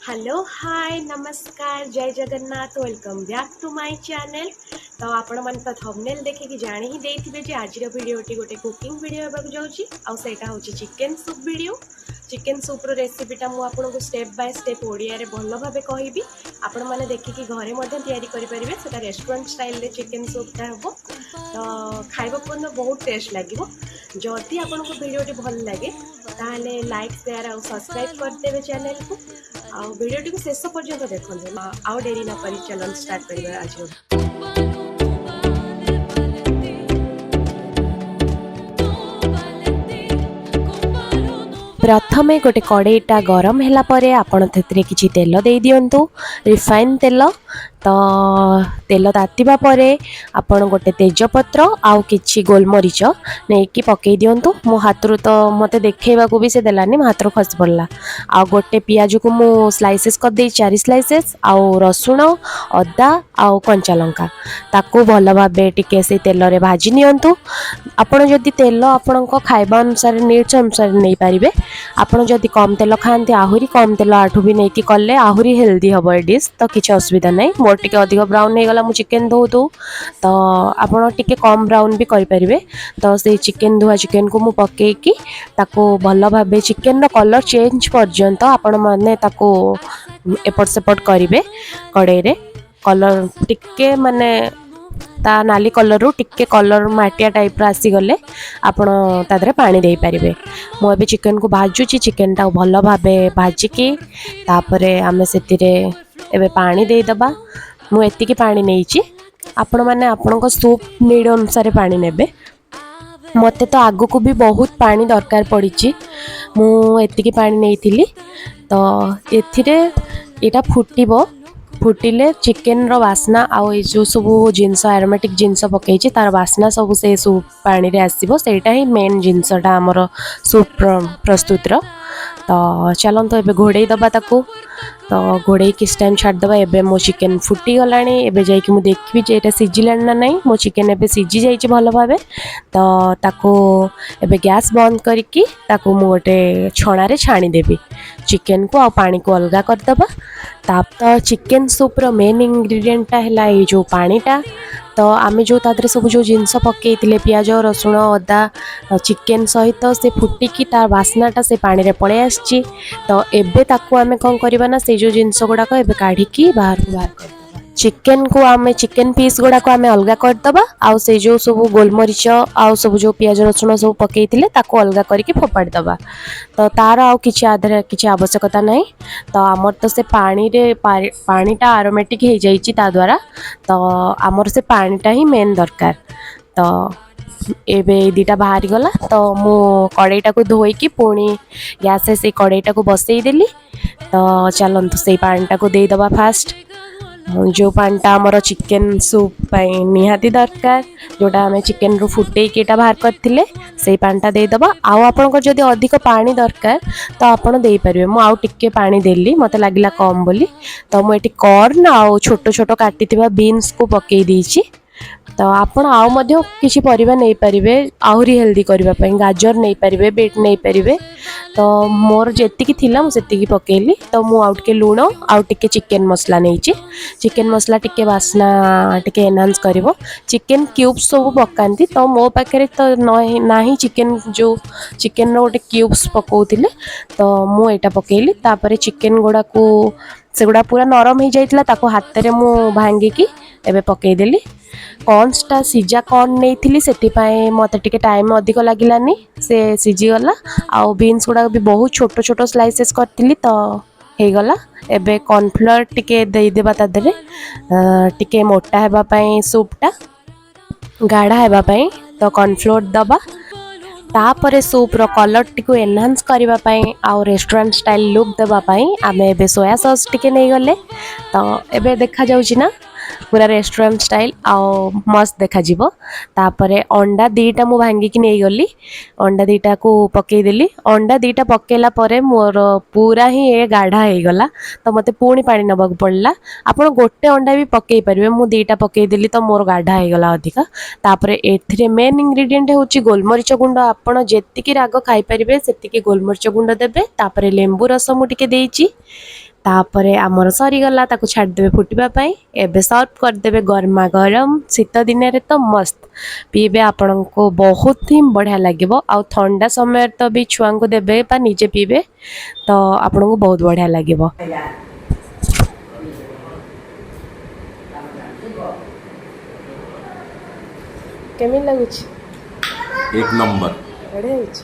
Hello, ହାଏ, ନମସ୍କାର, ଜୟ Jagannath. Welcome back to my channel. ତ ଆପଣମାନେ ତ ଥମ୍ବନେଲ୍ ଦେଖିକି ଜାଣି ହିଁ ଦେଇଥିବେ ଯେ ଆଜିର ଭିଡ଼ିଓଟି ଗୋଟେ କୁକିଂ ଭିଡ଼ିଓ ହେବାକୁ ଯାଉଛି ଆଉ ସେଇଟା ହେଉଛି ଚିକେନ୍ ସୁପ୍ ଭିଡ଼ିଓ। ଚିକେନ୍ ସୁପ୍ର ରେସିପିଟା ମୁଁ ଆପଣଙ୍କୁ ଷ୍ଟେପ୍ ବାଇ ଷ୍ଟେପ୍ ଓଡ଼ିଆରେ ଭଲ ଭାବେ କହିବି। ଆପଣମାନେ ଦେଖିକି ଘରେ ମଧ୍ୟ ତିଆରି କରିପାରିବେ। ସେଇଟା ରେଷ୍ଟୁରାଣ୍ଟ ଷ୍ଟାଇଲରେ ଚିକେନ୍ ସୁପ୍ଟା ହେବ, ତ ଖାଇବାକୁ ମଧ୍ୟ ବହୁତ ଟେଷ୍ଟ ଲାଗିବ। ଯଦି ଆପଣଙ୍କୁ ଭିଡ଼ିଓଟି ଭଲ ଲାଗେ, ତାହେଲେ ଲାଇକ୍, ସେୟାର ଆଉ ସବସ୍କ୍ରାଇବ୍ କରିଦେବେ ଚ୍ୟାନେଲକୁ ଆଉ ଭିଡ଼ିଓଟିକୁ ଶେଷ ପର୍ଯ୍ୟନ୍ତ ଦେଖନ୍ତୁ। ଆଉ ଡେରି ନ କରି ଚାଲନ୍ତୁ ଷ୍ଟାର୍ଟ କରିବା ଆଜିର। ପ୍ରଥମେ ଗୋଟେ କଡ଼େଇଟା ଗରମ ହେଲା ପରେ ଆପଣ ସେଥିରେ କିଛି ତେଲ ଦେଇଦିଅନ୍ତୁ, ରିଫାଇନ୍ ତେଲ। ତ ତେଲ ତାତିବା ପରେ ଆପଣ ଗୋଟେ ତେଜପତ୍ର ଆଉ କିଛି ଗୋଲମରିଚ ନେଇକି ପକାଇ ଦିଅନ୍ତୁ। ମୋ ହାତରୁ ତ ମୋତେ ଦେଖେଇବାକୁ ବି ସେ ଦେଲାନି, ମୋ ହାତରୁ ଖସି ପଡ଼ିଲା। ଆଉ ଗୋଟେ ପିଆଜକୁ ମୁଁ ସ୍ଲାଇସେସ୍ କରିଦେଇ ଚାରି ସ୍ଲାଇସେସ୍, ଆଉ ରସୁଣ, ଅଦା ଆଉ କଞ୍ଚା ଲଙ୍କା, ତାକୁ ଭଲ ଭାବେ ଟିକେ ସେଇ ତେଲରେ ଭାଜି ନିଅନ୍ତୁ। ଆପଣ ଯଦି ତେଲ ଆପଣଙ୍କ ଖାଇବା ଅନୁସାରେ, ନିଡ୍ସ ଅନୁସାରେ ନେଇପାରିବେ। ଆପଣ ଯଦି କମ୍ ତେଲ ଖାଆନ୍ତି, ଆହୁରି କମ୍ ତେଲ ଆଠୁ ବି ନେଇକି କଲେ ଆହୁରି ହେଲ୍ଦି ହେବ ଏ ଡିସ୍, ତ କିଛି ଅସୁବିଧା ନାହିଁ। ମୋର ଟିକେ ଅଧିକ ବ୍ରାଉନ୍ ହେଇଗଲା ମୁଁ ଚିକେନ୍ ଧୋଉ ଧୋଉ, ତ ଆପଣ ଟିକେ କମ୍ ବ୍ରାଉନ୍ ବି କରିପାରିବେ। ତ ସେଇ ଚିକେନ୍, ଧୁଆ ଚିକେନ୍କୁ ମୁଁ ପକେଇକି ତାକୁ ଭଲ ଭାବେ ଚିକେନ୍ର କଲର୍ ଚେଞ୍ଜ ପର୍ଯ୍ୟନ୍ତ ଆପଣମାନେ ତାକୁ ଏପଟ ସେପଟ କରିବେ କଡ଼େଇରେ। କଲର୍ ଟିକେ ମାନେ ତା ନାଲି କଲର୍ରୁ ଟିକେ କଲର୍ ମାଟିଆ ଟାଇପ୍ର ଆସିଗଲେ ଆପଣ ତା ଦେହରେ ପାଣି ଦେଇପାରିବେ। ମୁଁ ଏବେ ଚିକେନ୍କୁ ଭାଜୁଛି। ଚିକେନ୍ଟାକୁ ଭଲ ଭାବେ ଭାଜିକି ତାପରେ ଆମେ ସେଥିରେ ଏବେ ପାଣି ଦେଇଦେବା। ମୁଁ ଏତିକି ପାଣି ନେଇଛି। ଆପଣମାନେ ଆପଣଙ୍କ ସୁପ୍ ନିଡ଼୍ ଅନୁସାରେ ପାଣି ନେବେ। ମୋତେ ତ ଆଗକୁ ବି ବହୁତ ପାଣି ଦରକାର ପଡ଼ିଛି, ମୁଁ ଏତିକି ପାଣି ନେଇଥିଲି। ତ ଏଥିରେ ଏଇଟା ଫୁଟିବ। ଫୁଟିଲେ ଚିକେନର ବାସ୍ନା ଆଉ ଏଇ ଯେଉଁ ସବୁ ଜିନିଷ, ଆରୋମେଟିକ୍ ଜିନିଷ ପକେଇଛି, ତାର ବାସ୍ନା ସବୁ ସେ ସୁପ୍ ପାଣିରେ ଆସିବ। ସେଇଟା ହିଁ ମେନ୍ ଜିନିଷଟା ଆମର ସୁପ୍ ପ୍ରସ୍ତୁତିର। ତ ଚାଲନ୍ତୁ, ଏବେ ଘୋଡ଼େଇ ଦେବା ତାକୁ। ତ ଘୋଡ଼େଇ କିଛି ଟାଇମ୍ ଛାଡ଼ିଦେବା। ଏବେ ମୋ ଚିକେନ୍ ଫୁଟିଗଲାଣି। ଏବେ ଯାଇକି ମୁଁ ଦେଖିବି ଯେ ଏଇଟା ସିଝିଲାଣି ନା ନାହିଁ। ମୋ ଚିକେନ୍ ଏବେ ସିଝି ଯାଇଛି ଭଲ ଭାବେ। ତ ତାକୁ ଏବେ ଗ୍ୟାସ୍ ବନ୍ଦ କରିକି ତାକୁ ମୁଁ ଗୋଟେ ଛଣାରେ ଛାଣିଦେବି। ଚିକେନ୍କୁ ଆଉ ପାଣିକୁ ଅଲଗା କରିଦେବା। ତା ତ ଚିକେନ୍ ସୁପ୍ର ମେନ୍ ଇନଗ୍ରିଡ଼ିଏଣ୍ଟଟା ହେଲା ଏଇ ଯେଉଁ ପାଣିଟା। ତ ଆମେ ଯେଉଁ ତା ଦେହରେ ସବୁ ଯେଉଁ ଜିନିଷ ପକେଇଥିଲେ, ପିଆଜ, ରସୁଣ, ଅଦା, ଚିକେନ୍ ସହିତ ସେ ଫୁଟିକି ତା ବାସ୍ନାଟା ସେ ପାଣିରେ ପଳେଇ ଆସିଛି। ତ ଏବେ ତାକୁ ଆମେ କ'ଣ କରିବା ନା ସେଇ ଯେଉଁ ଜିନିଷ ଗୁଡ଼ାକ ଏବେ କାଢ଼ିକି ବାହାରକୁ ବାହାର କରିଦେବା। ଚିକେନକୁ ଆମେ, ଚିକେନ୍ ପିସ୍ ଗୁଡ଼ାକ ଆମେ ଅଲଗା କରିଦେବା ଆଉ ସେଇ ଯେଉଁ ସବୁ ଗୋଲମରିଚ ଆଉ ସବୁ ଯେଉଁ ପିଆଜ, ରସୁଣ ସବୁ ପକେଇଥିଲେ, ତାକୁ ଅଲଗା କରିକି ଫୋପାଡ଼ି ଦେବା। ତ ତାର ଆଉ କିଛି ଆ ଦେହରେ କିଛି ଆବଶ୍ୟକତା ନାହିଁ। ତ ଆମର ତ ସେ ପାଣିରେ ପାଣିଟା ଆରୋମେଟିକ୍ ହେଇଯାଇଛି ତା ଦ୍ୱାରା, ତ ଆମର ସେ ପାଣିଟା ହିଁ ମେନ୍ ଦରକାର। ତ ଏବେ ଏଇ ଦୁଇଟା ବାହାରିଗଲା। ତ ମୁଁ କଡ଼େଇଟାକୁ ଧୋଇକି ପୁଣି ଗ୍ୟାସ୍ରେ ସେଇ କଡ଼େଇଟାକୁ ବସେଇଦେଲି। ତ ଚାଲନ୍ତୁ, ସେଇ ପାଣିଟାକୁ ଦେଇଦେବା ଫାଷ୍ଟ, ଯେଉଁ ପାଣିଟା ଆମର ଚିକେନ୍ ସୁପ୍ ପାଇଁ ନିହାତି ଦରକାର, ଯେଉଁଟା ଆମେ ଚିକେନ୍ରୁ ଫୁଟେଇକି ଏଇଟା ବାହାର କରିଥିଲେ, ସେଇ ପାଣିଟା ଦେଇଦେବା। ଆଉ ଆପଣଙ୍କର ଯଦି ଅଧିକ ପାଣି ଦରକାର, ତ ଆପଣ ଦେଇପାରିବେ। ମୁଁ ଆଉ ଟିକେ ପାଣି ଦେଲି, ମୋତେ ଲାଗିଲା କମ୍ ବୋଲି। ତ ମୁଁ ଏଠି କର୍ନ ଆଉ ଛୋଟ ଛୋଟ କାଟିଥିବା ବିନ୍ସକୁ ପକେଇ ଦେଇଛି। ତ ଆପଣ ଆଉ ମଧ୍ୟ କିଛି ପରିବା ନେଇପାରିବେ ଆହୁରି ହେଲ୍ଦି କରିବା ପାଇଁ। ଗାଜର ନେଇପାରିବେ, ବିଟ୍ ନେଇପାରିବେ। ତ ମୋର ଯେତିକି ଥିଲା, ମୁଁ ସେତିକି ପକେଇଲି। ତ ମୁଁ ଆଉ ଟିକେ ଲୁଣ ଆଉ ଟିକେ ଚିକେନ୍ ମସଲା ନେଇଛି। ଚିକେନ୍ ମସଲା ଟିକେ ବାସ୍ନା ଟିକେ ଏନହାନ୍ସ କରିବ। ଚିକେନ୍ କ୍ୟୁବ୍ସ ସବୁ ପକାନ୍ତି, ତ ମୋ ପାଖରେ ତ ନାହିଁ ଚିକେନ୍, ଯେଉଁ ଚିକେନ୍ର ଗୋଟେ କ୍ୟୁବ୍ସ ପକାଉଥିଲେ, ତ ମୁଁ ଏଇଟା ପକେଇଲି। ତାପରେ ଚିକେନ୍ ଗୁଡ଼ାକୁ, ସେଗୁଡ଼ା ପୁରା ନରମ ହେଇଯାଇଥିଲା, ତାକୁ ହାତରେ ମୁଁ ଭାଙ୍ଗିକି ଏବେ ପକେଇଦେଲି। କର୍ନସଟା ସିଝା କର୍ନ ନେଇଥିଲି, ସେଥିପାଇଁ ମୋତେ ଟିକେ ଟାଇମ୍ ଅଧିକ ଲାଗିଲାନି, ସେ ସିଝିଗଲା। ଆଉ ବିନ୍ସ ଗୁଡ଼ାକ ବି ବହୁତ ଛୋଟ ଛୋଟ ସ୍ଲାଇସେସ୍ କରିଥିଲି, ତ ହେଇଗଲା। ଏବେ କର୍ନଫ୍ଲୋର୍ ଟିକେ ଦେଇଦେବା ତା ଦେହରେ, ଟିକେ ମୋଟା ହେବା ପାଇଁ, ସୁପ୍ଟା ଗାଢ଼ା ହେବା ପାଇଁ ତ କର୍ନଫ୍ଲୋର୍ ଦେବା। ତାପରେ ସୁପ୍ର କଲର୍ଟିକୁ ଏନହାନ୍ସ କରିବା ପାଇଁ ଆଉ ରେଷ୍ଟୁରାଣ୍ଟ ଷ୍ଟାଇଲ୍ ଲୁକ୍ ଦେବା ପାଇଁ ଆମେ ଏବେ ସୋୟା ସସ୍ ଟିକେ ନେଇଗଲେ। ତ ଏବେ ଦେଖାଯାଉଛି ନା ପୁରା ରେଷ୍ଟୁରାଣ୍ଟ ଷ୍ଟାଇଲ୍ ଆଉ ମସ୍ତ ଦେଖାଯିବ। ତାପରେ ଅଣ୍ଡା ଦୁଇଟା ମୁଁ ଭାଙ୍ଗିକି ନେଇଗଲି, ଅଣ୍ଡା ଦୁଇଟାକୁ ପକେଇଦେଲି। ଅଣ୍ଡା ଦୁଇଟା ପକେଇଲା ପରେ ମୋର ପୁରା ହିଁ ଏ ଗାଢ଼ା ହେଇଗଲା, ତ ମୋତେ ପୁଣି ପାଣି ନେବାକୁ ପଡ଼ିଲା। ଆପଣ ଗୋଟେ ଅଣ୍ଡା ବି ପକେଇ ପାରିବେ। ମୁଁ ଦୁଇଟା ପକେଇଦେଲି, ତ ମୋର ଗାଢ଼ା ହେଇଗଲା ଅଧିକା। ତାପରେ ଏଥିରେ ମେନ୍ ଇନଗ୍ରିଡ଼ିଏଣ୍ଟ ହେଉଛି ଗୋଲମରିଚ ଗୁଣ୍ଡ। ଆପଣ ଯେତିକି ରାଗ ଖାଇପାରିବେ, ସେତିକି ଗୋଲମରିଚ ଗୁଣ୍ଡ ଦେବେ। ତାପରେ ଲେମ୍ବୁ ରସ ମୁଁ ଟିକେ ଦେଇଛି। ତାପରେ ଆମର ସରିଗଲା, ତାକୁ ଛାଡ଼ିଦେବେ ଫୁଟିବା ପାଇଁ। ଏବେ ସର୍ଭ କରିଦେବେ ଗରମା ଗରମ। ଶୀତ ଦିନରେ ତ ମସ୍ତ ପିଇବେ, ଆପଣଙ୍କୁ ବହୁତ ହିଁ ବଢ଼ିଆ ଲାଗିବ। ଆଉ ଥଣ୍ଡା ସମୟରେ ତ ବି ଛୁଆଙ୍କୁ ଦେବେ ବା ନିଜେ ପିଇବେ ତ ଆପଣଙ୍କୁ ବହୁତ ବଢ଼ିଆ ଲାଗିବ। କେମିତି ଲାଗୁଛି? ଏକ ନମ୍ବର। ବଢ଼ିଆ ହେଇଛି।